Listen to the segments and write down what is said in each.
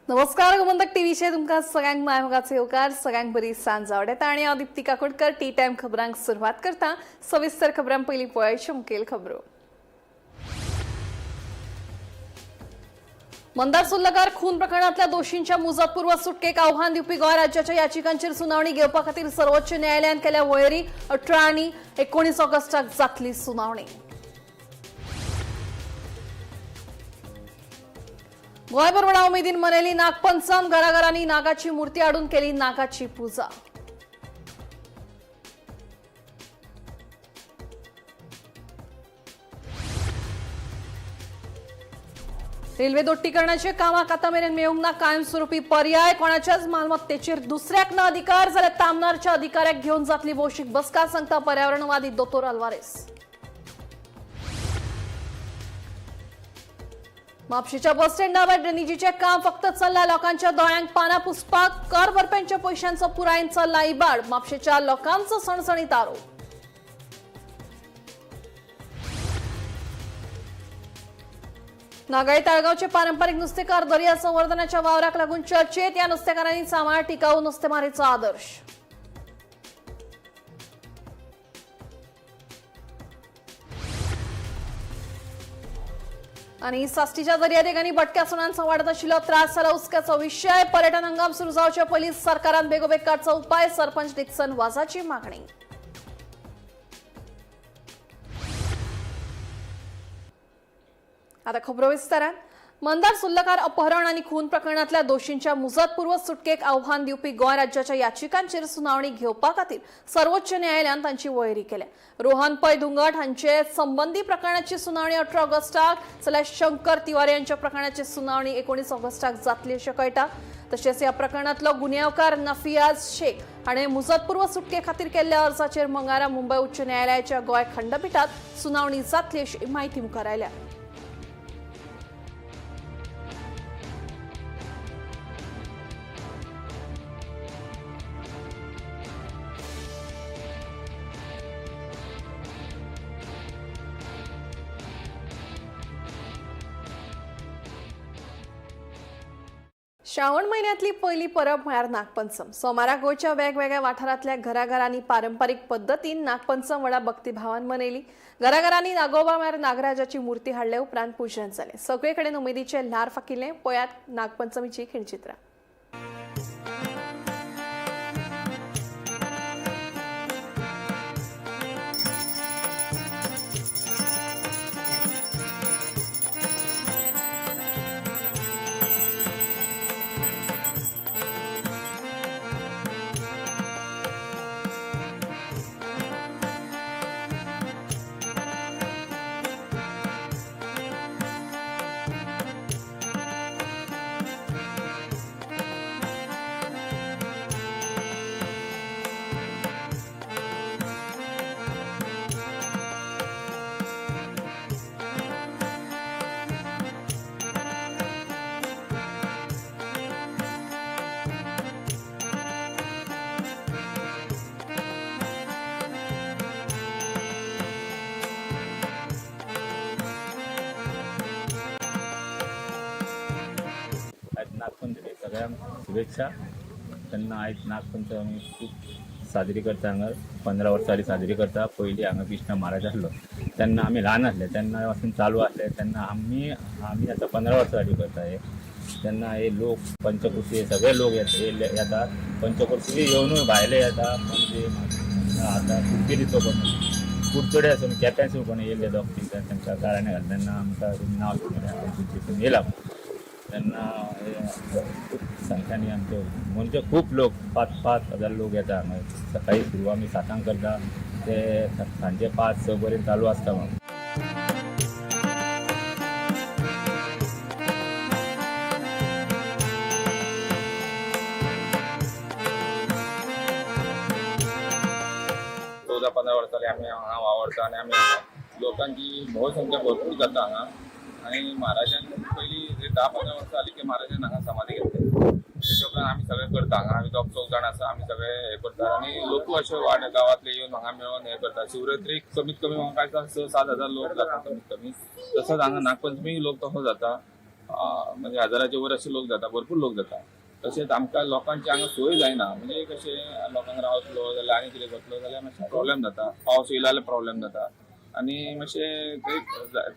नमस्कार, गोमंतक टीव्हीचेर तुमकां सगळ्यांक मायमोगाचो येवकार. सगळ्यांक बरी सांज आवडटा आनी हांव दीप्ती काकोडकर टी टायम खबरांक सुरवात करता. सविस्तर खबरां पयलीं पळयाच्यो मुखेल खबरो. मंदार सुर्लकार खून प्रकरणातल्या दोशींच्या मुजतपूर्व सुटकेक आव्हान दिवपी गोंय राज्याच्या याचिकांचेर सुनावणी घेवपा खातीर सर्वोच्च न्यायालयान केल्या वळेरी. 18 आनी 19 ऑगस्टाक जातली सुनावणी. गोंयभर व्हडा उमेदीन मनयली नागपंचम. घराघरांनी नागाची मूर्ती हाडून केली नागाची पुजा. रेल्वे दोट्टीकरणाचे कामाक आतां मेरेन मेळूंक ना कायमस्वरूपी पर्याय. कोणाच्याच मालमत्तेचेर दुसऱ्याक ना अधिकार जाल्यार तामनारच्या अधिकाऱ्याक घेवन जातली भौशीक बसका, सांगता पर्यावरणवादी दोतोर अल्वारेस. म्हापशेच्या बस स्टँडावर ड्रेनेजीचें काम फक्त चल्ला लोकांच्या दोळ्यांक पानां पुसपाक. कर भरप्यांच्या पयशांचो पुरायेन चल्ला इबाड. म्हापशेच्या लोकांचो सणसणीत आरोप. नागाळी ताळगावचे पारंपरिक नुस्तेकार दर्या संवर्धनाच्या वावराक लागून चर्चेत. या नुस्तेकारांनी सांबाळ टिकाऊ नुस्तेमारीचो आदर्श. आणि साश्टीच्या दर्यादेगांनी भटक्या सुण्यांचा वाढत आशिल्लो त्रास जाला हुस्क्याचो विशय. पर्यटन हंगाम सुरू जावचे पयलीं सरकारान बेगोबेग काडचो उपाय, सरपंच डिक्सन वाजाची मागणी. आता खबरो विस्तारान. मंदार सुर्लकार अपहरण आणि खून प्रकरणातल्या दोषींच्या मुजतपूर्व सुटकेक आव्हान दिवपी गोंय राज्याच्या याचिकांचेर सुनावणी घेवपा खातीर सर्वोच्च न्यायालयान तांची वळेरी केल्या. रोहन पै धुंगट हांचे संबंदी प्रकरणाची सुनावणी 18 ऑगस्टाक जाल्यार शंकर तिवारी यांच्या प्रकरणाची सुनावणी 19 ऑगस्टाक जातली अशें कळटा. तशेंच ह्या प्रकरणातलो गुन्यांवकार नफियाज शेख हाणें मुजतपूर्व सुटके खातीर केल्ल्या अर्जाचेर मंगळारा मुंबय उच्च न्यायालयाच्या गोंय खंडपिठात सुनावणी जातली अशी म्हायती मुखार आयल्या. श्रावण महिन्यातली पहिली परब म्हळ्यार नागपंचम. सोमारा गोंयच्या वेगवेगळ्या वाठारांतल्या घराघरांनी पारंपरीक पद्दतीन नागपंचम व्हडा भक्तिभावान मनयली. घराघरांनी नागोबा म्हळ्यार नागराजाची मूर्ती हाडले उपरांत पूजन जालें. सगळे कडेन उमेदीचें ल्हार फाकिल्लें. पळयात नागपंचमीची खिणचित्रां. आयज नागपंचमी सगळ्यांक शुभेच्छा. तेन्ना आयज नागपंचमी आमी खूब साजरी करता. हांगा 15 वर्सां जाली साजरी करता. पयलीं हांगा कृष्ण महाराज आसलो तेन्ना आमी ल्हान आसले तेन्ना पासून चालू आसले. तेन्ना आमी आमी आतां 15 वर्सां जाली करता हे. तेन्ना हे लोक पंचकुर्सी सगळे लोक येतात. पंचकुर्सी येवनूय भायले येता. पणजे आतां कुडकेरीचो कोण कुडचडे आसून केप्यांसून कोण येयल्ले दोग तीग जाण तांकां गाराणें घातलें तेन्ना आमकां नांव सांगलें येयला. तेन्ना हे खूब संख्यानी आमचे म्हणजे खूब लोक 5-5 हजार लोक येता हांगा. सकाळी सुरू आमी 7 करता ते सांजे 5-6 पर्यंत चालू आसता. मग 14-15 वर्सां जाली आमी हांगा वावरता आनी आमी हांगा लोकांची भोवसंख्या भरपूर जाता हांगा. आनी महाराजान पयलीं 10-15 वर्सां जाली की महाराजान हांगा समाधी घेतली. तेच्या उपरांत आमी सगळे करता हांगा. आमी दोग चौग जाण आसा, आमी सगळे हे करता आनी लोकूय अशे वाड गांवांतले येवन हांगा मेळोन हे करता. शिवरात्रीक कमीत कमी म्हाका दिसता 6-7 हजार लोक जाता कमीत कमी. तसोच हांगा नागपंचमी लोक तसो जाता. म्हणजे हजाराचे वयर अशे लोक जाता, भरपूर लोक जाता. तशेंच आमकां लोकांची हांगा सोय जायना, म्हणजे कशें लोकांक रावतलो जाल्यार आनी कितें करतलो जाल्यार मातशें प्रॉब्लेम जाता. पावस येयलो जाल्यार प्रॉब्लेम जाता आनी मातशें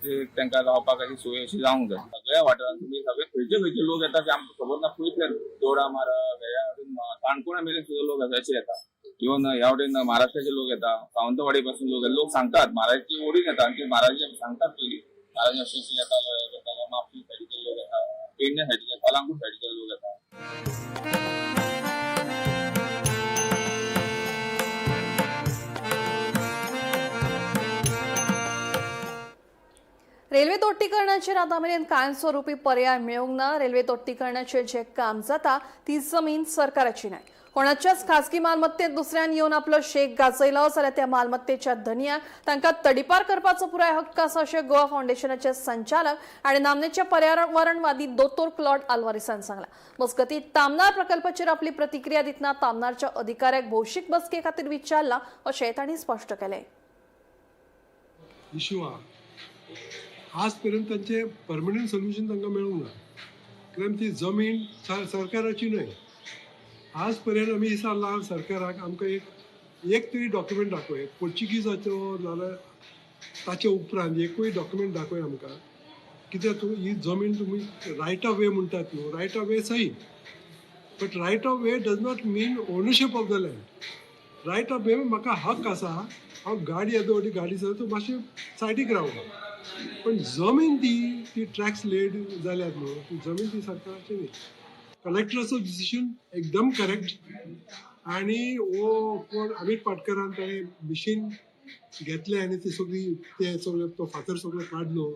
ते तांकां रावपाक अशी सोय अशी जावंक जाय. सगळ्या वाठारांत तुमी सगळे खंयचे खंयचे लोक येता ते आमकां खबर ना. खंयतल्यान दोडा मारा ह्या वटेन काणकोणा मेरेन सुद्दां लोक आसा अशे येता. इवन ह्या वटेन महाराष्ट्राचे लोक येता, सावंतवाडी पासून लोक येता. लोक सांगतात महाराजची ओडीन येता आनी ते महाराज सांगतात पयलीं महाराज अशें अशें येतालो, हें करतालो. म्हापशें सायडीचे लोक येता, पेडणे सायडीचे, कलांगूट सायडीचे लोक येता. रेल्वे दोट्टीकरणाचेर आतां मेरेन कायमस्वरूपी पर्याय मेळूंक ना. रेल्वे दोट्टीकरणाचेर जें काम जाता ती जमीन सरकाराची न्हय. कोणाच्याच खासगी मालमत्तेत दुसऱ्यान येवन आपलो शेक गाजयलो जाल्यार त्या मालमत्तेच्या धनयाक तांकां तडीपार करपाचो पुराय हक्क आसा अशें गोवा फावंडेशनाचे संचालक आनी नामनेचे पर्यावरणवादी दोतोर क्लॉड आल्वारिसान सांगलां. मजगतीं तामनार प्रकल्पाचेर आपली प्रतिक्रिया दितना तामनारच्या अधिकाऱ्याक भौशीक बसके खातीर विचारलां अशें तांणी स्पश्ट केलें. इशू आहा आज पर्यंत तांचे परमनंट सोल्युशन तांकां मेळूंक ना, कारण ती जमीन सरकाराची न्हय. आज पर्यंत आमी विचारलां सरकाराक आमकां एक तरी डॉक्युमेंट दाखय, पोर्चुगीजाचो नाजाल्यार ताचे उपरांत एकूय डॉक्युमेंट दाखय आमकां, कित्याक तूं ही जमीन तुमी रायट ऑफ वे म्हणटात न्हू, रायट ऑफ वे सही, but right of way does not mean ownership of the land. Right of way म्हाका हक आसा, हांव गाडी येदो व्हडली गाडी चलयता, तूं मातशें सायडीक राव, पण जमीन ती ती ट्रॅक्स लेड जाल्यात न्हू, ती जमीन ती सरकाराची न्ही. कलेक्टराचो डिसिजन एकदम करेक्ट. आनी हो कोण अमीत पाटकरान ताणें मिशीन घेतलें आनी ती सगळी ते सगळे तो फातर सगळो काडलो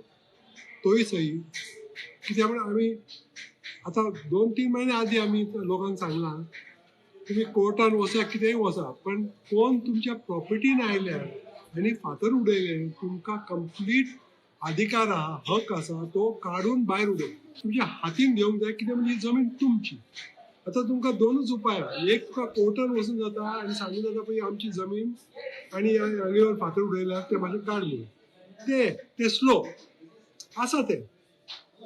तोय सही. कित्याक म्हण आमी आतां 2-3 म्हयने आदी आमी लोकांक सांगलां तुमी कोर्टान वचा, कितेंय वचा, पण कोण तुमच्या प्रॉपर्टीन आयल्यार आनी फातर उडयले तुमकां कंप्लीट अधिकार आहा, हक आसा तो काडून भायर उडय, तुमच्या हातीन घेवंक जाय, कित्याक म्हणजे जमीन तुमची. आतां तुमकां दोनूच उपाय आहा, एक तुका कोर्टान वचून जाता आनी सांगून जाता पळय आमची जमीन आनी हांगेर फातर उडयल्यार ते मातशें काड म्हणून, ते स्लो आसा ते.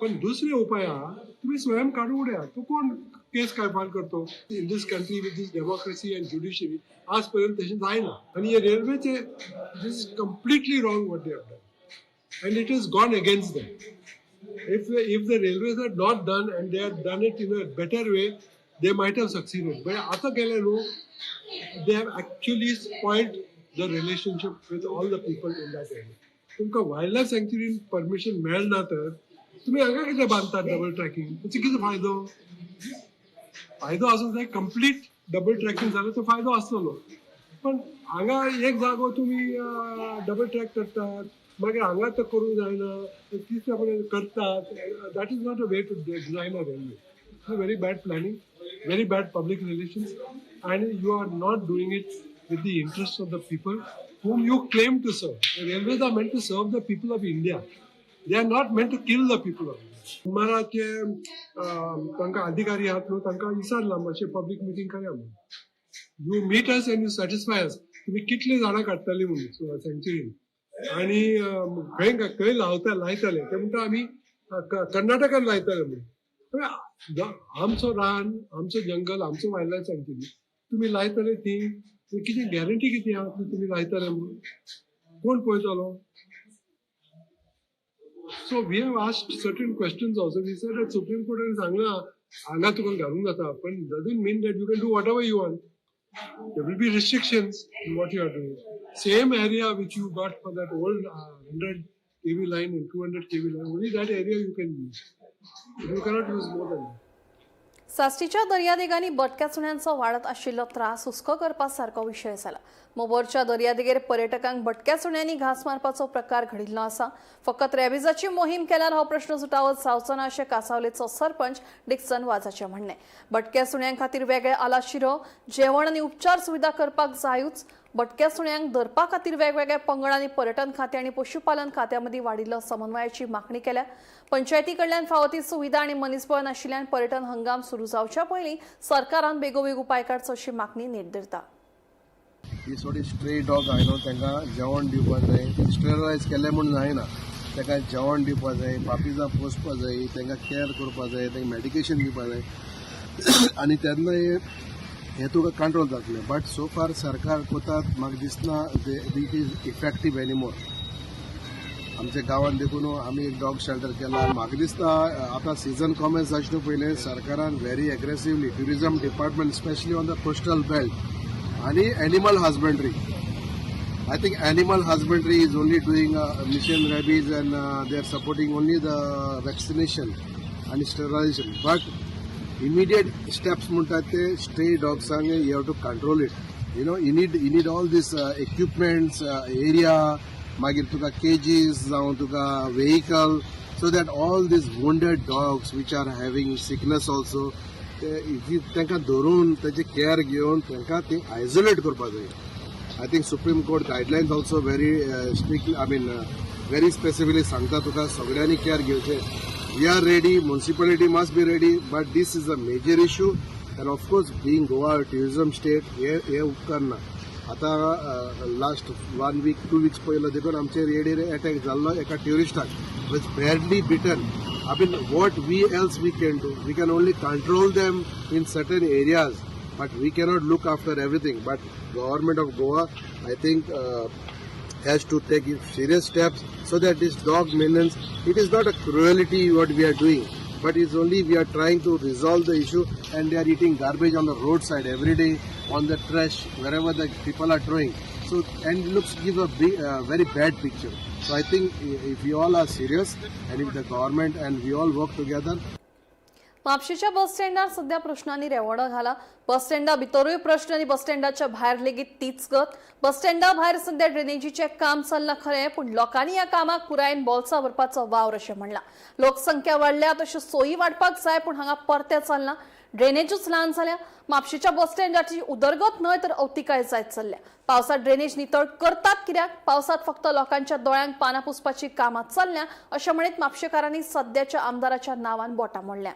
पण दुसरे उपाय आहा, तुमी स्वयं काडून उडया, तो कोण केस काय फायल करतो. In this country with this democracy and judiciary आज पर्यंत तशें जायना. आनी हे रेल्वेचे this is completely wrong what they have done and it is gone against them. If the railways had not done and they had done it in a better way, they might have succeeded. But आता केलें न्हू, they have actually spoiled the relationship with all the people in that area. तुमकां wild life सँक्चुरीन permission मेळना तर तुमी हांगा कितें बांदतात डबल ट्रॅकिंग, ताचो कितें फायदो? फायदो आसूंक जाय, कंप्लीट डबल ट्रॅकिंग जाल्यार तो फायदो आसतलो, पण हांगा एक जागो तुमी डबल ट्रॅक करतात, मागीर हांगा तो करूंक जायना, तिसऱ्या पर्यंत करतात. That is not a way to design a railway. It's a very bad planning, very bad public relations, and you are not doing it with the interest of the people whom you claim to serve. The railways are meant to serve the people of India. They are not meant to kill the people of India. कुमाराचे तांकां अधिकारी आहात न्हू, तांकां विचारलां मातशें public meeting करया म्हणून. You meet us and you satisfy us. तुमी कितली झाडां काडटली म्हणून सँक्चुरीन आनी खंय खंय लावता लायतले, ते म्हणटा आमी कर्नाटकान लायतले म्हणून. आमचो रान, आमचो जंगल, आमचो वायल्ड लायफ सँक्चुरी तुमी लायतले ती कितें गॅरंटी कितें आहा तुमी लायतले म्हणून? कोण पळयतलो? So we have asked certain questions also. We said that Supreme कोर्टान सांगलां हांगा तुका घालूंक जाता, पण doesn't mean that you can do whatever you want. There will be restrictions in what you are doing. Same area which you got for that old 100 kV line and 200 kV line, only that area you can use. You cannot use more than that. साश्टीच्या दर्यादेगांनी बटक्या सुण्यांचो वाडत आशिल्लो त्रास हुस्को करपा सारको विशय जाला. मोबोरच्या दर्यादेगेर पर्यटकांक बटक्या सुण्यांनी घांस मारपाचो प्रकार घडिल्लो आसा. फकत रेबिजाची मोहीम केल्यार हो प्रश्न सुटावत जावचो ना अशें कासावलेचो सरपंच डिक्सन वाजाचें म्हणणें. बटक्या सुण्यां खातीर वेगळे आलाशिरो, जेवण आनी उपचार सुविधा करपाक जायूच. बटक्या सुण्यांक धरपा खातीर वेगवेगळ्या पंगडांनी पर्यटन खातें आनी पशुपालन खात्या मदीं वाडिल्लो समन्वयाची मागणी केल्या. पंचायती कडल्यान फावो ती सुविधा आनी मनीसबळ नाशिल्ल्यान पर्यटन हंगाम सुरू जावच्या पयलीं सरकारान बेगोबेग उपाय काडचो अशी मागणी नेट धरता. ही थोडी स्ट्रे डॉग आहा न्हू, तांकां जेवण दिवपाक जाय. स्टेरलायज केलें म्हूण जायना, ताका जेवण दिवपा जाय, पापिजां पोसपा जाय, तांकां कॅर करपा जाय, तांकां मॅडिकेशन दिवपा जाय आनी तेन्ना हे तुका कंट्रोल जातलें. बट सो फार सरकार कोतात म्हाका दिसना it is effective anymore. आमच्या गांवांत देखून आमी एक डॉग शेल्टर केला. म्हाका दिसता आतां सिजन कॉमेन्स जावचे पयलीं सरकारान very aggressively tourism department specially on the coastal belt आनी animal husbandry. I think animal husbandry is only doing mission rabies and they are supporting only the vaccination आनी स्टरलायजेशन. But immediate steps म्हणटात ते stray डॉग्सांक you have to control it. You know, you need all these equipments, area, मागीर तुका kgs जावं तुका vehicle, so that all these wounded dogs which are having sickness also, ते तांकां धरून ताची केअर घेवन तांकां ती आयसोलेट करपाक जाय. I think Supreme Court guidelines also very strictly, I mean very specifically सांगता तुका सगळ्यांनी केअर घेवचें. We are ready, municipality must be ready, but this is a major issue. And of course being Goa tourism state हे हे उपकारना. आतां last 1 week 2 weeks पयलो देखून आमचेर रेडीर एटॅक जाल्लो एका ट्युरिस्टाक, was badly bitten. I mean, what we else we can do? We can only control them in certain areas, but we cannot look after everything. But government of Goa, I think, has to take serious steps so that this dog maintenance, it is not a cruelty what we are doing, but it's only we are trying to resolve the issue. And they are eating garbage on the roadside every day, on the trash, wherever the people are throwing. So, and it looks give a big, very bad picture. So I think if we all are serious and if the government and we all work together. म्हापशेच्या बस स्टँडार सध्या प्रश्नांनी रेवडो घाला. बस स्टँडा भितरूय प्रश्न आनी बस स्टँडाच्या भायर लेगीत तीच गत. बस स्टँडा भायर सध्या ड्रेनेजीचें काम चल्लां खरें, पूण लोकांनी ह्या कामाक पुरायेन बोल्सां भरपाचो वावर अशें म्हणलां. लोकसंख्या वाडल्या तश्यो सोयी वाडपाक जाय, पूण हांगा परतें चल्लां. ड्रेनेजूच ल्हान जाल्या. म्हापशेच्या बस स्टँडाची उदरगत न्हय तर अवतिकाय जायत चल्ल्या. पावसात ड्रेनेज नितळ करतात कित्याक? पावसात फक्त लोकांच्या दोळ्यांक पानां पुसपाची कामां चल्ल्या अशें म्हणीत म्हापशेकारांनी सद्याच्या आमदाराच्या नांवान बोटां मोडल्या.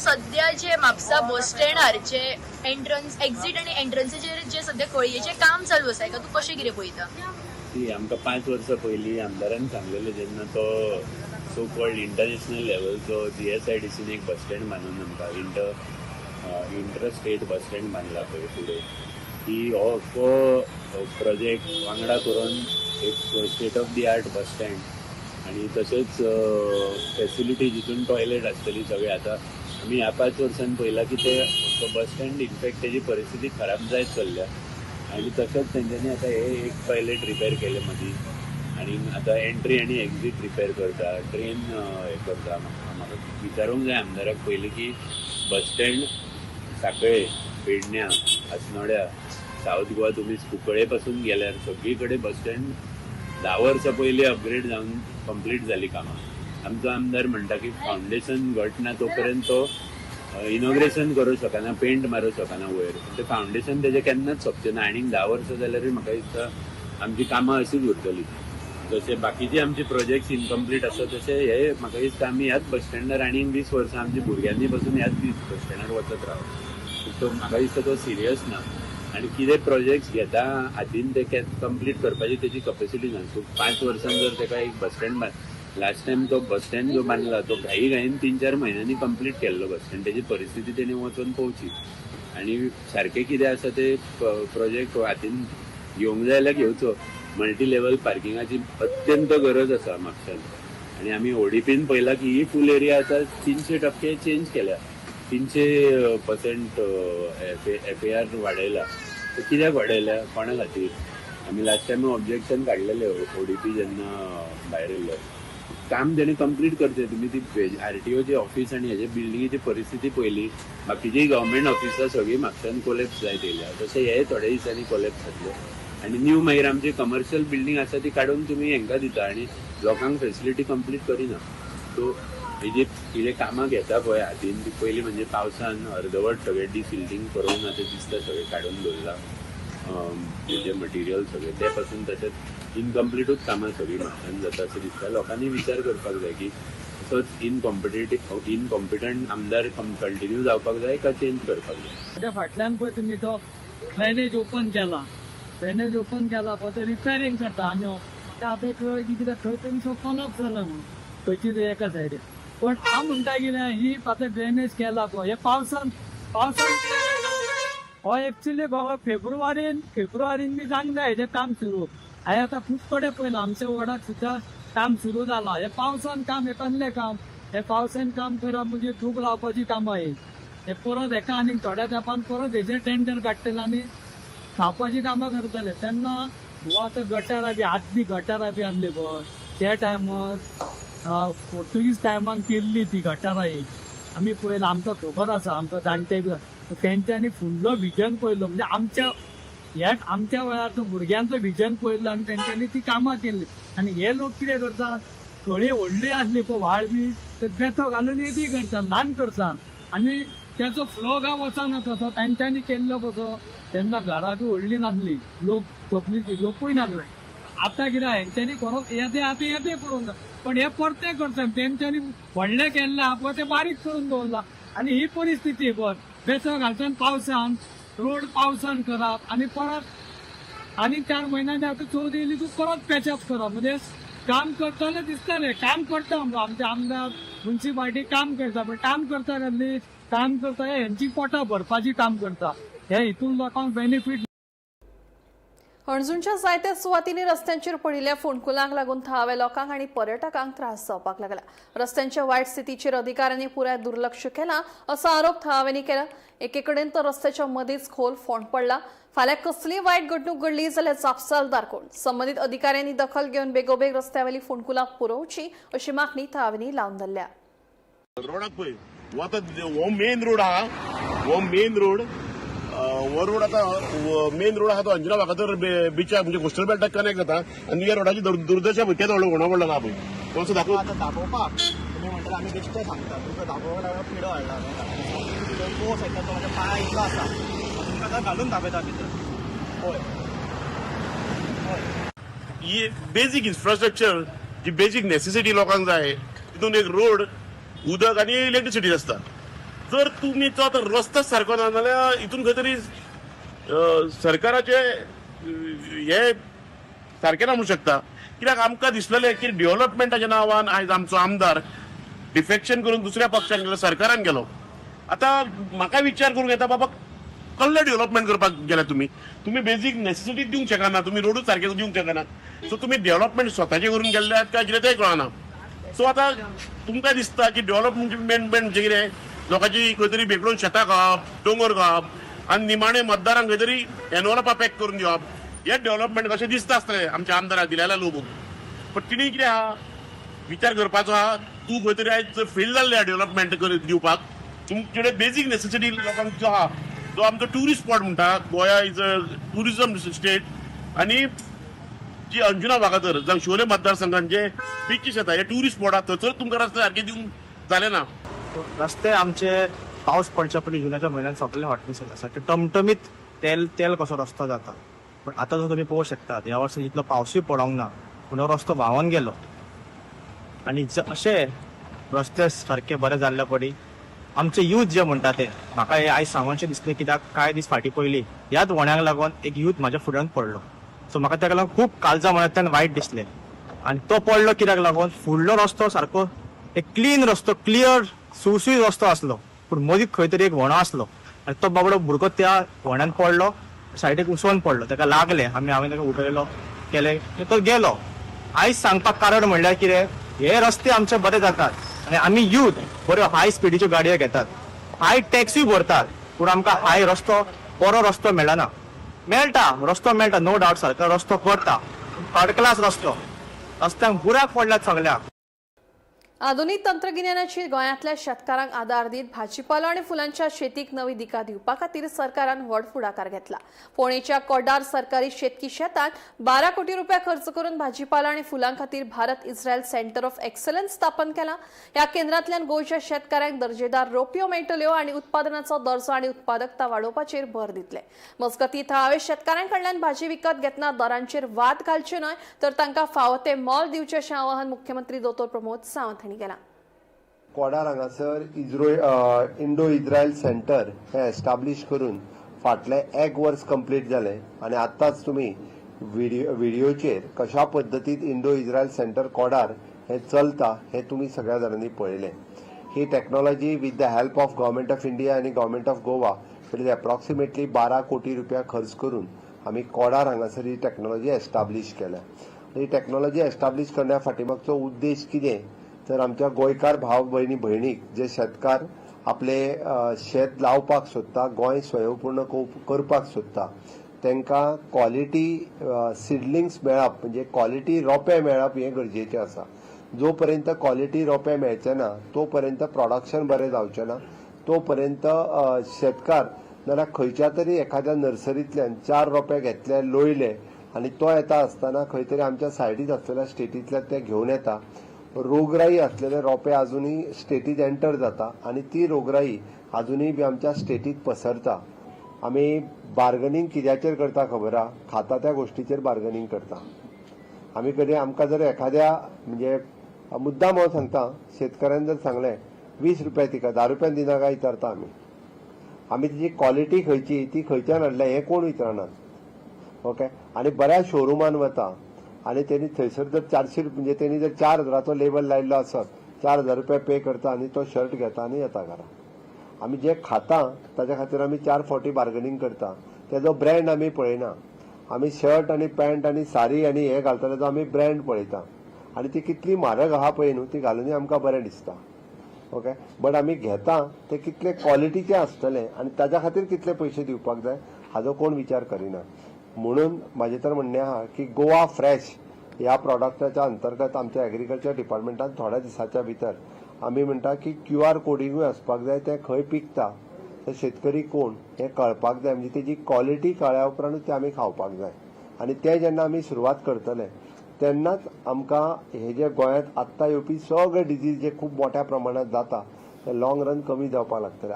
सध्या जे म्हापसा बस स्टँडार जे एंट्रन्स एक्झिट आनी एंट्रन्साचेर जे सध्या कळयेचें काम चालू आसा, हेका तूं कशें कितें पळयता? ती आमकां 5 वर्सां पयलीं आमदारान सांगलेलें, जेन्ना तो सो कॉल्ड इंटरनॅशनल लेवलचो GSIDCन एक बस स्टँड बांदून आमकां इंटर स्टेट बस स्टँड बांदला पळय फुडें, की हो अख्खो प्रोजेक्ट वांगडा करून एक state of the art bus stand आनी तशेंच फेसिलिटी जितून टॉयलेट आसतली सगळें. आतां आमी ह्या 5 वर्सान पळयलां की ते बस स्टँड इनफॅक्ट तेजी परिस्थिती खराब जायत चल्ल्या आनी तशेंच तेंच्यांनी आतां हे एक टॉयलेट रिपेर केलें मदीं आनी आतां एंट्री आनी एक्झीट रिपेर करता, ड्रेन हें करता. म्हाका विचारूंक जाय आमदाराक पयलीं की बस स्टँड सांखळे, पेडण्या, अस्नोड्या, सावथ गोवा तुमी कुंकळे पासून गेल्यार सगळी कडेन बस स्टँड 10 वर्सां पयलीं अपग्रेड जावन कंप्लीट जाली कामां. आमचो आमदार म्हणटा की फावंडेशन घट ना तो पर्यंत तो इनॉग्रेशन करूं शकना, पेंट मारूं शकना वयर. ते फावंडेशन तेजें केन्नाच सोंपचें ना. आनीक 10 वर्सां जाल्यारूय म्हाका दिसता आमची कामां अशीच उरतली. जशे बाकीचे आमचे प्रोजेक्ट्स इनकम्प्लीट आसा तशे हे म्हाका दिसता आमी ह्याच बस स्टँडार आनीक 20 वर्सां आमच्या भुरग्यांनी पासून ह्याच बस स्टँडार वचत रावत. तो म्हाका दिसता तो सिरियस ना आनी कितें प्रोजेक्ट्स घेता हातीन ते कंप्लीट करपाची तेजी कपेसिटी ना. सो 5 वर्सां जर तेका एक बस स्टँड लास्ट टायम तो बस स्टँड जो बांदला तो घाई घाईन 3-4 म्हयन्यांनी कंप्लीट केल्लो बस स्टँड, तेजी परिस्थिती तेणी वचोन पळोवची आनी सारकें कितें आसा ते प्रोजेक्ट हातीन घेवंक जाय जाल्यार घेवचो. मल्टी लेवल पार्किंगाची अत्यंत गरज आसा म्हापश्यान आनी आमी ODPन पळयलां की ही फूल एरिया आतां 300% चेंज केल्या, 300% FAR वाडयला. तो कित्याक वाडयल्या, कोणा खातीर? आमी लास्ट टायम ऑब्जेक्शन काडलेलें ODP जेन्ना भायर येयल्लो. काम तेणी कंप्लीट करचें. तुमी ती RTOचे ऑफिस आनी हेजे बिल्डिंगेची परिस्थिती पळयली, बाकीची गव्हर्मेंट ऑफिसां सगळीं म्हापश्यान कोलॅप्स जायत येयल्या, तशें हे थोडे दिसांनी कोलॅप्स जातले. आनी न्यू मागीर आमची कमर्शियल बिल्डींग आसा ती काडून तुमी हेंकां दिता आनी लोकांक फेसिलिटी कंप्लीट करिना. सो हे जे कितें कामां घेता पळय हातीन ती पयलीं म्हणजे पावसान अर्दवट सगळें डिसिल्टींग करून आतां दिसता सगळें काडून दवरलां जे मटिरियल सगळें ते पासून तशेंच इनकम्प्लिटूच कामां सगळीं म्हापशान जाता अशें दिसता. लोकांनी विचार करपाक जाय की असोच इनकॉम्पिटंट आमदार कंटिन्यू जावपाक जाय काय चेंज करपाक जाय. त्या फाटल्यान पळय तुमी तो ड्रेनेज ओपन केला, ड्रेनेज ओपन केला पळय ते रिपेरींग करता आनी आतां एक वेळ कितें थंय तुमचो कोलप्स जाला म्हणून खंयची तरी एका सायडीन. पण हांव म्हणटा कितें ही आतां ड्रेनेज केला पळय हे पावसान पावसान हो एक्चुली बाबा फेब्रुवारीन बी जावंक जाय हेजें काम सुरू. हांवें आतां खूब कडेन पळयलां आमच्या वॉर्डाक सुद्दां काम सुरू जालां. हे पावसान काम हें कसलें काम, हे पावसान काम करप म्हणजे धूप लावपाची कामां ही. हे परत हेका आनीक थोड्या तेंपान परत हेजें टेंडर काडटले आनी खावपाची कामां करतले. तेन्ना हो आतां गटारां बी आदली गटारां बी आसली पळय त्या टायमार पोर्तुगीज टायमान केल्ली ती गटारां ही आमी पळयलां, आमकां खबर आसा, आमकां जाणटे बी तेंच्यांनी फुडलो विजन पळयलो म्हणजे आमच्या ह्या आमच्या वेळार तो भुरग्यांचो विजन पळयलो आनी तेंच्यांनी ती कामां केल्ली. आनी हे लोक कितें करतात, थोडी व्हडली आसली पळय व्हाळ बी तर बेतो घालून येदी करता, ल्हान करता आनी तेचो फ्लो गांव वचना तसो तेंच्यांनी केल्लो कसो. तेन्ना घरां बी व्हडली नासली, लोक पब्लीक लोकूय नासले. आतां कितें हेंच्यांनी करप येते आतां येते करूंक जाय, पण हे परते करता तेंच्यांनी व्हडलें केल्लें आहा पळय तें बारीक करून दवरलां. आनी ही परिस्थिती पळय बेसो घालच्यान पावसान रोड पावसान करप आनी परत आनी 4 म्हयन्यांनी आतां चवथ येयली तूं परत पॅचअप करप. म्हणजे काम करताले दिसताले काम करता आमचे आमदार मुन्सिपाल्टी काम करता, पण काम करता कसली काम करता हेंची पोटां भरपाची काम करता, हे हितून लोकांक बेनिफीट. हणजूणच्या जायत्या सुवातींनी रस्त्यांचेर पडिल्ल्या फोंडकुलांक लागून थळाव्या लोकांक आनी पर्यटकांक त्रास जावपाक लागला. रस्त्यांच्या वायट स्थितीचेर अधिकाऱ्यांनी पुराय दुर्लक्ष केलां असो आरोप थळाव्यांनी केला. एके कडेन तर रस्त्याच्या मदींच खोल फोंड पडला. फाल्यां कसलीय वायट घडणूक घडली जाल्यार जापसालदार कोण? संबंदीत अधिकाऱ्यांनी दखल घेवन बेगोबेग रस्त्यावेली फोंडकुलां पुरोवची अशी मागणी थळाव्यांनी लावन धरल्या. रोडाक पळय हो आतां हो मेन रोड आहा, हो मेन रोड, हो रोड आतां मेन रोड आहा तो अंजुना वागातोर बिचाक म्हणजे कोस्टल बेल्टाक कनेक्ट जाता आनी ह्या रोडाची दुर्दशा पळय केदो व्हडलो होणो पडलो ना पळय तो असो दाखोव. आतां दाखोवपाक तुमी म्हणटाले आमी बेश्टे सांगता, तुमकां दाखोवपाक लागून पिडो हाडला न्हू, पोस येता तो म्हाज्या पांया इतलो आसा, तुमकां आतां घालून दाखयता भितर पळय. ही बेजीक इन्फ्रास्ट्रक्चर जी बेजीक नेसेसिटी लोकांक जाय तितून एक रोड, उदक आनी इलेक्ट्रिसिटी आसता. जर तुमी तो आतां रस्तो सारको ना जाल्यार हितून खंय तरी सरकाराचे हे सारकें ना म्हणूं शकता. कित्याक आमकां दिसलेलें की डेव्हलपमेंटाच्या नांवान आयज आमचो आमदार डिफेक्शन करून दुसऱ्या पक्षान गेलो, सरकारान गेलो. आतां म्हाका विचार करूंक येता बाबा कसलें डेव्हलपमेंट करपाक गेल्या तुमी, तुमी बेजीक नेसेसिटी दिवंक शकना, तुमी रोडूच सारके दिवंक शकना, सो तुमी डेव्हलपमेंट स्वताचें करून गेल्ले आहात काय कितें तें कळना. सो आतां तुमकां दिसता की डेव्हलपमेंट म्हणजे कितें, लोकांची खंय तरी बेगडून शेतां खावप, दोंगर खावप आनी निमाणें मतदारांक खंय तरी एनवलपां पॅक करून दिवप, हें डेव्हलपमेंट कशें दिसता आसतलें आमच्या आमदाराक दिल्याला लोक. पण तिणी कितें आहा विचार करपाचो आहा, तूं खंय तरी आयज फेल जाल्लें आहा डेव्हलपमेंट दिवपाक. तुमचे कडेन बेजीक नेसेसिटी लोकांक जो आहा जो आमचो ट्युरिस्ट स्पॉट म्हणटा, Goa is a tourism state आनी जी अंजुना वागातोर जावं शिवोले मतदारसंघान जे बिचीस येता हे ट्युरिस्ट स्पॉट आहा थंयसर तुमकां रस्ते सारके दिवंक जाले ना. रस्ते आमचे पावस पडच्या पयलीं जुनाच्या म्हयन्यान सगळे हॉटमिस जाता, सारके टमटमीत तेल तेल कसो रस्तो जाता. पण आतां जर तुमी पळोवंक शकतात ह्या वर्सा इतलो पावसूय पडोंक ना पूण हो रस्तो व्हांवन गेलो आनी अशे रस्ते सारके बरे जाल्ले पडी आमचे यूथ जे म्हणटा ते म्हाका हे आयज सांगोनशें दिसलें कित्याक कांय दीस फाटीं पयलीं ह्याच व्हण्याक लागून एक यूथ म्हाज्या फुड्यान पडलो. सो म्हाका ताका लागून खूब काळजा मनांतल्यान वायट दिसलें आनी तो पडलो कित्याक लागून फुडलो रस्तो सारको एक क्लीन रस्तो, क्लियर सुळसुळीत रस्तो आसलो पूण मदीं खंय तरी एक व्हणो आसलो आनी तो बाबडो भुरगो त्या व्हण्यान पडलो, सायडीक उसोन पडलो, ताका लागलें, आमी हांवें ताका उठयलो केलें तो गेलो. आयज सांगपाक कारण म्हणल्यार कितें, हे रस्ते आमचे बरे जातात आनी आमी यूथ बऱ्यो हाय स्पिडीच्यो गाडयो घेतात, हाय टॅक्सूय भरतात पूण आमकां हाय रस्तो बरो रस्तो मेळना. मेळटा रस्तो मेळटा, नो डावट सरकार रस्तो करता, थर्ड क्लास रस्तो, रस्त्यांक बुराक पडल्यात सगळ्याक. आधुनिक तंत्रगिन्यानाची गोंयांतल्या शेतकारांक आदार दीत भाजीपालो आनी फुलांच्या शेतीक नवी दिका दिवपा खातीर सरकारान व्हड फुडाकार घेतला. फोंडेच्या कोडार सरकारी शेतकी शेतांत 12 कोटी रुपया खर्च करून भाजीपालो आनी फुलां खातीर Bharat Israel centre of excellence स्थापन केला. ह्या केंद्रांतल्यान गोंयच्या शेतकारांक दर्जेदार रोपयो मेळटल्यो आनी उत्पादनाचो दर्जो आनी उत्पादकता वाडोवपाचेर भर दितले. मजगतीं, थळाव्या शेतकारां कडल्यान भाजी विकत घेतना दरांचेर वाद घालचे न्हय तर तांकां फावो ते मोल दिवचें अशें आवाहन मुख्यमंत्री दोतोर प्रमोद सावंत हांणी केलां. कोडार हांगासर इंडो इस्रायल सेंटर हे एस्टाब्लीश करून फाटलें एक वर्स कंप्लीट जालें आनी आतांच तुमी व्हिडियोचेर कशा पद्दतीन इंडो इस्रायल सेंटर कोडार हें चलता हें तुमी सगळ्या जाणांनी पळयलें. ही technology with the help of Government of India आनी government of Goa it approximately 12 कोटी रुपया खर्च करून आमी कोडार हांगासर ही टॅक्नॉलॉजी एस्टाब्लीश केल्या. ही टॅक्नॉलॉजी एस्टाब्लीश करण्या फाटीमागचो उद्देश कितें तर आमच्या गोंयकार भाव भयणी भयणीक जे शेतकार आपले शेत लावपाक सोदता, गोंय स्वयंपूर्ण करपाक सोदता, तांकां क्वॉलिटी सिडलिंग्स मेळप म्हणजे क्वॉलिटी रोपे मेळप हें गरजेचें आसा. जो पर्यंत क्वॉलिटी रोपे मेळचे ना तो पर्यंत प्रोडक्शन बरें जावचें ना, तो पर्यंत शेतकार नाल्यार खंयच्या तरी एखाद्या नर्सरींतल्यान 4 रोपे घेतले, लोयले आनी तो येता आसतना खंय तरी आमच्या सायडीत आसलेल्या स्टेटींतल्यान ते घेवन येता. रोगराई असलेले रोपे अजूनही स्टेटीत एंटर जाता आनी ती रोगराई अजूनही बी आमच्या स्टेटीत पसरता. आमी बार्गनींग कित्याचेर करता खबर आहा? खाता त्या गोश्टीचेर बार्गनींग करता. आमी कधी आमकां जर एखाद्या म्हणजे मुद्दाम हांव सांगता, शेतकऱ्यान जर सांगलें 20 रुपया तिका 10 रुपयान दिना काय विचारता आमी. आमी तिची क्वॉलिटी खंयची, ती खंयच्यान हाडल्या हें कोण विचारनात. ओके, आनी बऱ्या शोरुमान वता आनी तेणी थंयसर जर 400 म्हणजे तेणी जर 4000चो लेबल लायिल्लो आसत, 4000 रुपया पे करता आनी तो शर्ट घेता आनी येता घरा. आमी जे खाता ताच्या खातीर आमी 4 फावटी बार्गनींग करता. तेजो ब्रँड आमी पळयना. आमी शर्ट आनी पॅन्ट आनी सारी आनी हे घालता तेजो आमी ब्रँड पळयता आनी ती कितली म्हारग आहा पळय न्हू, ती घालूनय आमकां बरें दिसता. ओके, बट आमी घेता ते कितले क्वॉलिटीचे आसतले आनी ताच्या खातीर कितले पयशे दिवपाक जाय हाजो कोण विचार करिना. म्हणून म्हाजें तर म्हणणें आहा की गोवा फ्रेश ह्या प्रॉडक्टाच्या अंतर्गत आमच्या एग्रीकल्चर डिपार्टमेंटान थोड्या दिसाच्या भितर आमी म्हणटा की क्यू आर कोडिंगूय आसपाक जाय, तें खंय पिकता, ते शेतकरी कोण हें कळपाक जाय. म्हणजे तेजी क्वॉलिटी कळ्ळ्या उपरांतूच तें आमी खावपाक जाय. आनी तें जेन्ना आमी सुरवात करतले तेन्नाच आमकां हे जे गोंयांत आत्तां येवपी सगळे डिजीज जे खूब मोठ्या प्रमाणात जाता ते लॉंग रन कमी जावपाक लागतले.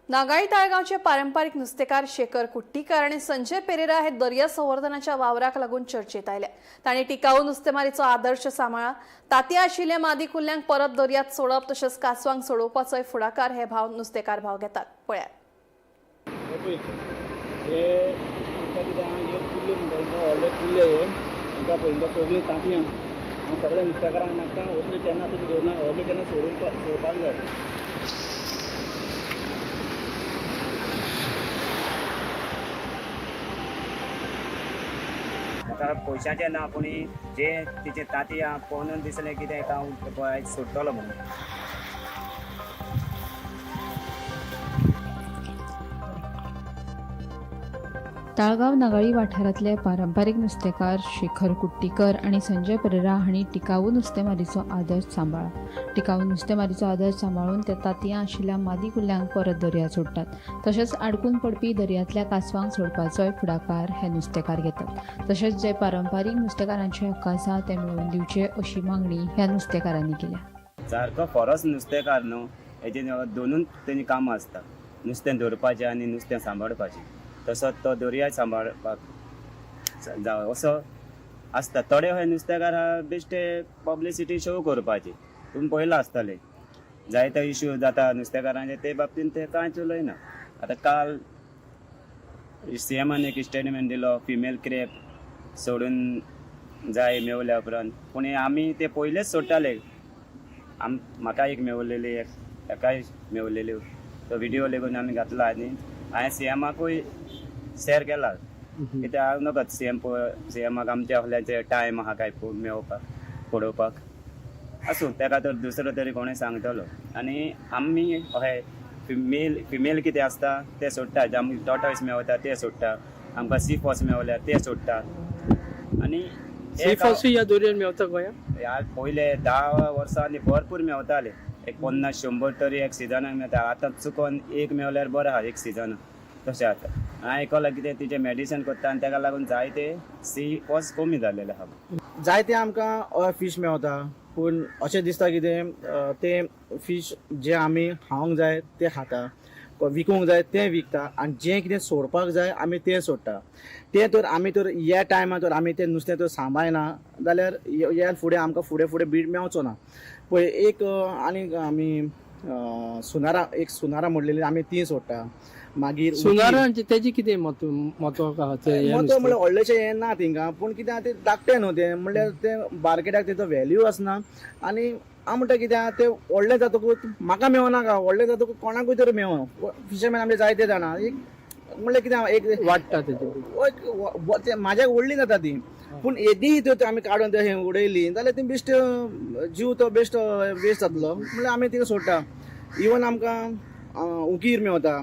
नागाळी ताळगांवचे पारंपारिक नुस्तेकार शेखर कुट्टीकार आनी संजय पेरेरा हे दर्या संवर्धनाच्या वावराक लागून चर्चेत आयले. तांणी टिकाऊ नुस्तेमारीचो आदर्श सांबाळ्ळा. तांतयां आशिल्ल्या मादी कुल्ल्यांक परत दर्यात सोडप तशेंच कासवांक सोडोवपाचोय फुडाकार हे भाव नुस्तेकार भाव घेतात. पळयात. हे कितें आहा, हे कुल्ल्यो म्हणटा तांकां, व्हडले कुल्ले हे तांकां पळय, तांकां सगळीं तांतयां. हांव सगळ्या नुस्तेकारांक मागता, असली केन्ना तुमी घेवना, असली केन्ना सोडून सोडपाक जाय. म्हाका पयशांचें ना, पूण जे तिचे तांतयां पळोवन दिसलें कितें हांव आयज सोडटलो म्हणून. ताळगांव नागाळी वाठारांतले पारंपारीक नुस्तेकार शेखर कुट्टीकर आनी संजय परेरा हांणी टिकाऊ नुस्तेमारीचो आदर्श सांबाळ्ळा. टिकाऊ नुस्तेमारीचो आदर्श सांबाळून ते तांतयां आशिल्ल्या मादी कुल्ल्यांक परत दर्यात सोडटात. तशेंच आडकून पडपी दर्यांतल्या कासवांक सोडपाचोय फुडाकार हे नुस्तेकार घेतात. तशेंच जे पारंपारीक नुस्तेकारांचे हक्क आसा ते मेळोवन दिवचे अशी मागणी ह्या नुस्तेकारांनी केल्या. सारको फॉरस नुस्तेकार न्हू, हेजे दोनूच तेजी कामां आसता, नुस्तें धरपाचें आनी नुस्तें सांबाळपाचें. तसोच तो दर्या सांबाळपाक जावं असो आसता. थोडे हय नुस्तेकार बेश्टे पब्लिसिटी शो करपाची, तुमी पळयलां आसतलें, जायते इश्यू जाता नुस्तेकारांचे, ते बाबतीन ते कांयच उलयना. आतां काल सीएमान एक स्टेटमेंट दिलो, फिमेल क्रॅब सोडून जाय मेवल्या उपरांत, पूण आमी ते पयलेच सोडटाले. म्हाका एक मेवलेली, एकाय मेवलेली, तो व्हिडियो लेगून आमी घातला आनी हांवें सीएमाकूय शेअर केला. कित्याक हांव नकत सीएमाक आमच्या असल्याचे टायम आहा काय मेळोवपाक पळोवपाक, आसूं तेका तर दुसरो तरी कोणूय सांगतलो. आनी आमी अहे फिमेल कितें आसता ते सोडटा, जे आमकां टॉर्टॉयस मेवता ते सोडटा, आमकां सी फॉस मेवल्या ते सोडटा आनी सी फॉसूय ह्या दर्यान मेवता गोंयांत? ह्या पयले 10 वर्सां आनी भरपूर मेवताले, एक 50-100 तरी एक सिजनाक मेळटा. आतां चुकोन एक मेवल्यार बरें आहा एक सिजनाक, तशें आतां हांवें आयकलां कितें तिजें मेडिसन करता आनी ताका लागून जायते सी फॉस कमी जाल्लेले आहा. जायते आमकां फीश मेवता, पूण अशें दिसता कितें तें फीश जें आमी खावंक जाय तें खाता, विकूंक जाय तें विकता, आनी जें कितें सोडपाक जाय आमी तें सोडटा. तें तर आमी तर ह्या टायमार तर आमी तें नुस्तें तर सांबाळना जाल्यार ह्या फुडें आमकां फुडें फुडें बीड मेवचो ना. पळय एक आनी आमी सुनारा, एक सुनारा म्हणलेली आमी ती सोडटा. मागीर सुनारांचे तेजें कितें म्हत्व आहा? म्हत्व म्हणल्यार व्हडलेशें हें ना थिंगा, पूण कितें आहा तें धाकटें न्हू तें, म्हणल्यार तें मार्केटाक तेजो व्हॅल्यू आसना. आनी हांव म्हणटा कितें आहा तें व्हडलें जातकूच म्हाका मेवनाका, व्हडलें जातकूच कोणाकूय तर मेवो. फिशरमॅन आमचे जायते जाणां एक म्हणल्यार कितें आहा एक वाडटा तेजें, म्हाज्याक व्हडली जाता ती, पूण येदी तर आमी काडून तें उडयली जाल्यार ती बेश्ट जीव तो बेश्ट वेस्ट जातलो, म्हणल्यार आमी तिका सोडटा. इवन आमकां उकीर मेवता.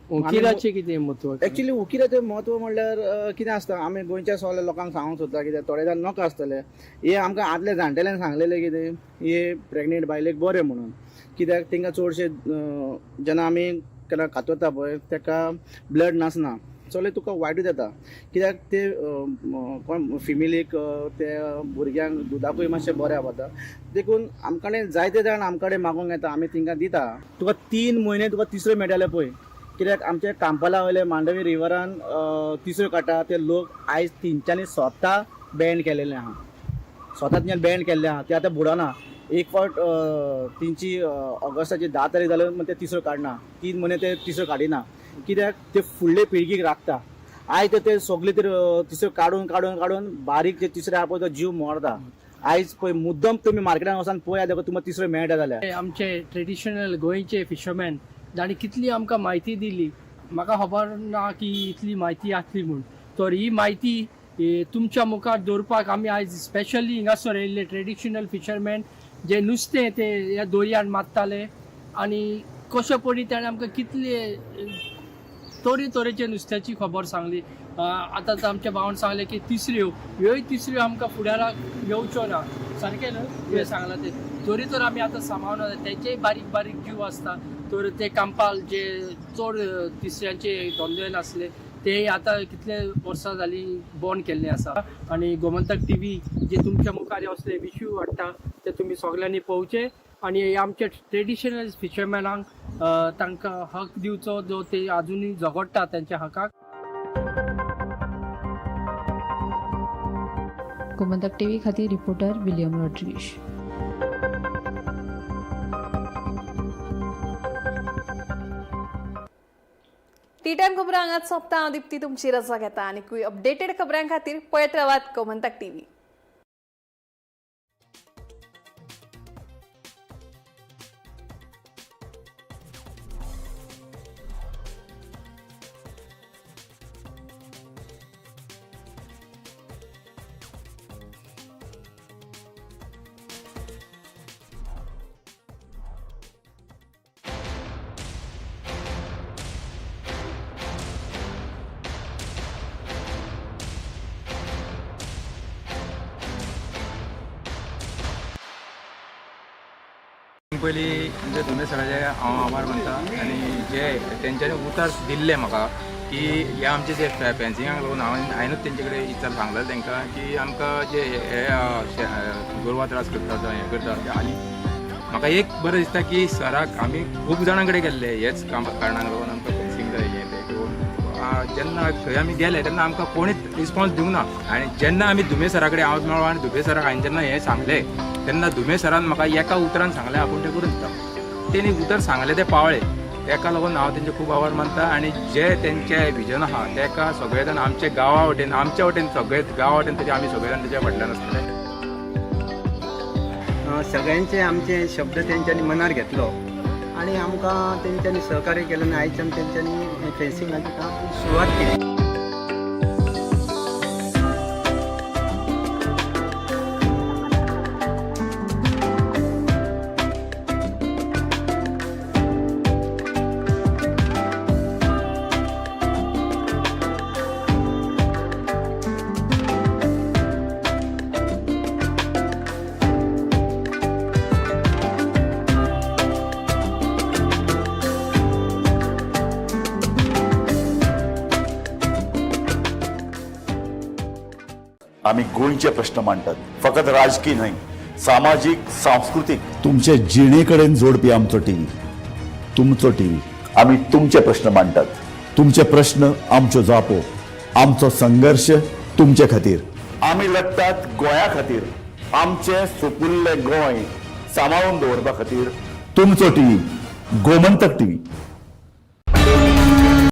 उकिराचें कितें म्हत्व? एक्चुली उकिराचें म्हत्व म्हणल्यार कितें आसता, आमी गोंयच्या सगळ्या लोकांक सांगूंक सोदता कितें थोडे जाण नाका आसतले, हे आमकां आदले जाणटेल्यान सांगलेलें कितें हे प्रेग्नेंट बायलेक बरें म्हणून, कित्याक तांकां चडशे जेन्ना आमी केन्ना कातरता पळय ताका ब्लड नासना, सगळें तुका वायटूच येता, कित्याक ते कोण फिमेलीक ते भुरग्यांक दुदाकूय मातशें बरें वता. देखून आमकडे जायते जाण आमकडे मागूंक येता, आमी तांकां दिता. तुका 3 म्हयने तुका तिसऱ्यो मेळटाले पळय, कित्याक आमचे कांपाला वयले मांडवी रिवरान तिसऱ्यो काडटा ते लोक आयज तेंच्यांनी स्वता बॅन केलेले आहा, स्वता तेंच्यांनी बॅन केल्ले आहा, ते आतां बुडना. एक फावट तेंची ऑगस्टाची 10 तारीख जाली म्हण ते तिसऱ्यो काडना, 3 म्हयने ते तिसऱ्यो काडिना, कित्याक ते फुडले पिळगीक राखता. आयज तर ते सगळे तर तिसऱ्यो काडून काडून काडून बारीक जे तिसरे आहा पळय तो जीव मरता. आयज पळय मुद्दम तुमी मार्केटान वचून पळयात तुमकां तिसऱ्यो मेळटा जाल्यार. आमचे ट्रेडिशनल गोंयचे फिशरमॅन जाणी कितली आमकां म्हायती दिली, म्हाका खबर ना की इतली म्हायती आसली म्हूण, तर ही म्हायती तुमच्या मुखार दवरपाक आमी आयज स्पेशली हिंगासर येयल्ले ट्रेडिशनल फिशरमॅन जे नुस्तें ते ह्या दर्यान मारताले आनी कशें परी ताणें आमकां कितले तरे तरेचे नुस्त्याची खबर सांगली. आतां आमच्या भावान सांगलें की तिसऱ्यो ह्योय तिसऱ्यो आमकां फुडाराक येवच्यो ना, सारकें न्हय तुवें सांगलां तें, तरी तर आमी आतां सांबाळना, तेंचेय बारीक बारीक जीव आसता, तर ते कांपाल जे चड तिसऱ्यांचे धंदे नासले ते आतां कितले वर्सां जालीं बंद केल्ले आसा. आनी गोमंतक टीव्ही जे तुमच्या मुखार असले विशय हाडटा ते तुमी सगल्यांनी पळोवचे आनी आमच्या ट्रेडिशनल फिशरमॅनांक तांकां हक दिवचो जो ते आजुनूय झगडटा तेंच्या हकाक. गोमंतक टीव्ही खातीर reporter William Rodrigues. Tea time खबरां हांगाच सोंपता. हांव दीप्ती तुमची रजा घेता आनीकूय अपडेटेड खबरां खातीर पळयत रावात गोमंतक टीव्ही. पयलीं म्हणजे धुमे सराचे हांव आभार मानता आनी जे तेंच्यांनी उतर दिल्लें म्हाका की हे आमचे जे फेन्सिंगाक लागून हांवेनूच तेंचे कडेन विचार सांगलें तांकां की आमकां जे हे गोरवां त्रास करता जावं हें करता. आनी म्हाका एक बरें दिसता की सराक आमी खूब जाणां कडेन गेल्ले हेच कारणाक लागून आमकां फेन्सिंग जाय हें तें. जेन्ना थंय आमी गेले तेन्ना आमकां कोणीच रिस्पॉन्स दिवंक ना आनी जेन्ना आमी धुमे सरा कडेन हांव मेळ्ळो आनी धुमे सराक हांवें जेन्ना हें सांगलें तेन्ना धुमे सरान म्हाका एका उतरान सांगलें आपूण तें करून दिता. तेणी उतर सांगलें तें पावळें, तेका लागून हांव तेंचे खूब आभार मानता. आनी जे तेंचें विजन आहा तेका सगळे जाण आमच्या गांवा वटेन आमच्या वटेन सगळे गांवा वटेन तरी आमी सगळे जाण तेच्या फाटल्यान आसतले. सगळ्यांचे आमचे शब्द तेंच्यांनी मनार घेतलो आनी आमकां तेंच्यांनी सहकार्य केलें आनी आयच्यान तेंच्यांनी फेन्सिंगाचें काम सुरवात केली. आमी गोंयचे प्रश्न मांडटात, फकत राजकी न्हय, सामाजीक, सांस्कृतीक, तुमचे जिणे कडेन जोडपी आमचो टीव्ही, तुमचो टीव्ही. आमी तुमचे प्रश्न मांडटात, तुमचे प्रश्न आमच्यो जापो, आमचो संघर्श तुमचे खातीर. आमी लडटात गोंया खातीर, आमचें सुपुल्लें गोंय सांबाळून दवरपा खातीर. तुमचो टीव्ही, गोमंतक टीव्ही.